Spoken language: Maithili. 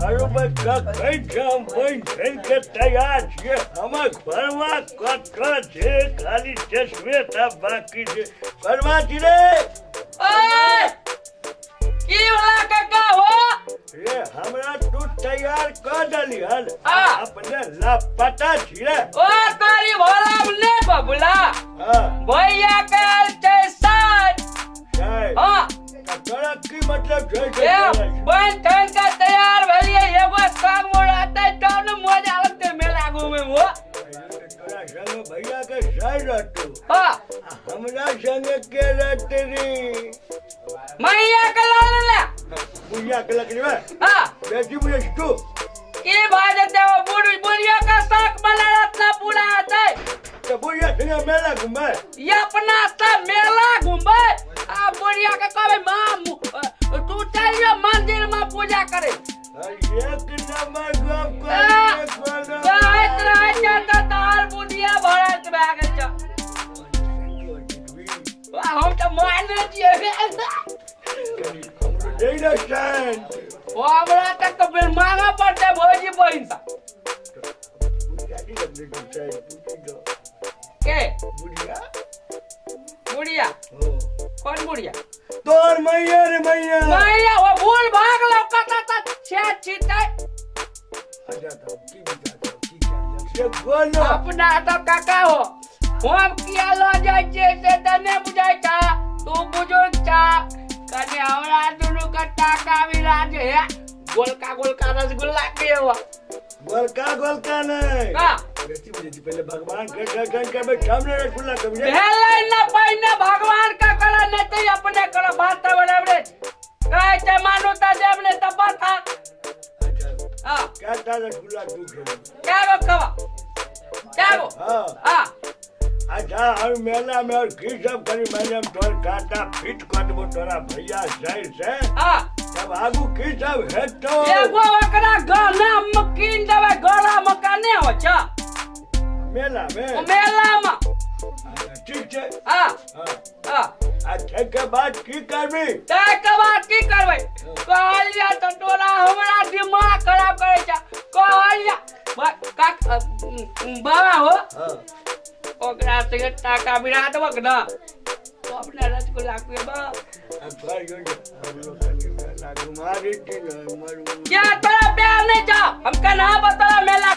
करबै कखन से हम बनि ठनि के तैयार छियै। हमर घरवा कतऽ छै? खाली चश्मे टा बाकी छै। घरवा छी रे। ओए, की होला काका हो? रे हमरा तू तैयार कऽ देली हन। हाँ। अपने लापता छी रे। ओ तारी भोला ने बबुला। हाँ। भैया के आयल छै साँझ। छै। हाँ। तऽ तोरा की मतलब छै से ए बोलै छै? बन ठन के तैयार भेलिए, एगो संग रहते तब ने मजा लगते मेला घूमे में। तोरा संग भैया के सर रहतौ। हाँ। आ हमरा संग के रहते रे? मैया के लाल ले। बुढ़िया के लकड़ी में। हाँ। बेटी बुझे छी तू। की भऽ जेतै? ओ बुढ़ बुढ़िया के शौक बना रतना पूरा हेतै। तऽ बुढ़िया संगे मेला घुमबै? ये अपना सब मेला घूमबै आ बुढ़िया के कहबै माँ तू चलियो मंदिर में पूजा करे। एक नंबर गप करिए कोनो। कहैत रहै छै तऽ तोहर बुढ़िया भरत भए गेल छौ। वाह, हम तऽ मानै छियै। हमरो दै ने सेंट। ओ हमरा तक तऽ बेर मांगऽ पड़तै भौजी बहिन सँ। बुढ़िया नहीं लगने तू सेंट पूछी तो। के? बुढ़िया। बुढ़िया? हो। कौन बुढ़िया? तोर मैया रे मैया। मैया वो भूल भाग लौकता त छे छिटै। अच्छा तब की बुझा तब की कर से बोलो। अपना तो काका हो, हम किया ल जाइ छियै से तऽ नहि बुझै छा। तू बुजुर्ग छा, कनि हमरा दुनू के टाका मिला जे हे गोलका गोलका रसगुल्ला के एगो। गोलका गोलका नहीं। का? बेटी बुझे छी, पहले भगवान के दर्शन करबै तब ने रसगुल्ला खेबै रे। भेलै न, पहिने भगवान का कर नहीं तो अपने कर, बात तऽ बराबरे छै। कहै छै मानू तऽ देब नहीं तऽ बता। अच्छा। हाँ। क्या टा रसगुल्ला तू खेबै? क्या गो खबा? क्या गो? हाँ। हाँ। अच्छा हम मेला में और की सब करी? मैंने हम तोर काटा फिट कर देबो तोरा भैया सही से। हाँ। तब आगू की सब हेतौ? एगो ओकरा गहना में कीन देबै, गला में का नहि होइ छै। मेला में? ओ मेला में। अच्छा, ठीक छै। हाँ। हाँ। हाँ। आ के बाद की करबी? ताहि के बाद की करबै? कहलियै तऽ तोरा हमरा दिमाग खराब करै छै। कहलियै बाबा हो। हाँ। ओकरा संगे टाका बिरा देबक ने तो अपने रसगुल्ला खुएबा। अब घर जो हम लोग कनी मेला घुमा देती न मरू। क्या तोरा प्यार नहीं छौ? हम केना बतोरा मेला